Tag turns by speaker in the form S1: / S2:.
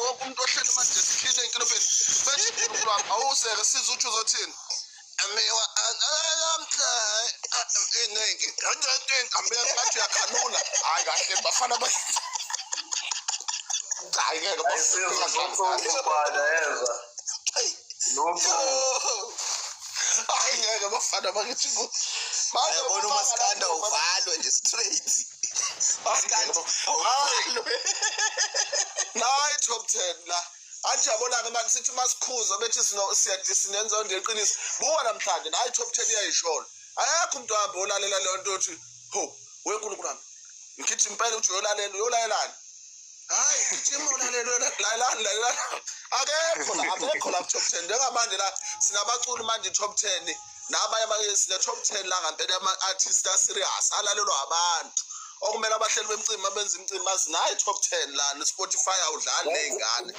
S1: Wonke umuntu ohleli emadeskini ey'nkinobheni bethi, "Nkulunkulu wami, awuseke siza." Uthi uzothini? Amiwa namhla iningi ngathi uyakhanula. Hayi kahle bafana, hayi ngeke.
S2: Ayisiza yeza. Lutho.
S1: Hayi ngeke bafana bakithi.
S3: Yabona, umaskanda uvalwe nje straight. Maskandi awuvalwe.
S1: Nayi top 10 la. Anje yabona-ke manje sithi masikhuza bethi sinenza nje iqiniso. Buka namhlanje nayi top 10 iyayisholo. Akekho umuntu ohambe olalela leyo nto othi, "Ho, wenkulunkulu wami, ngigijima impela." Uthi uyolalela, uyolalelani? Hayi, gijima ulalela, lalelani, lalelani. Akekho la, akekho la ku-top 10. Njengamanje la sinabaculi manje top 10 nabanye abanye, sine top 10 la ngampela ama-artist a-serious alalelwa abantu okumele abahleli bemcimbi abenza imicimbi bazi nayi top 10 la. Ne-Spotify awudlali ney'ngane.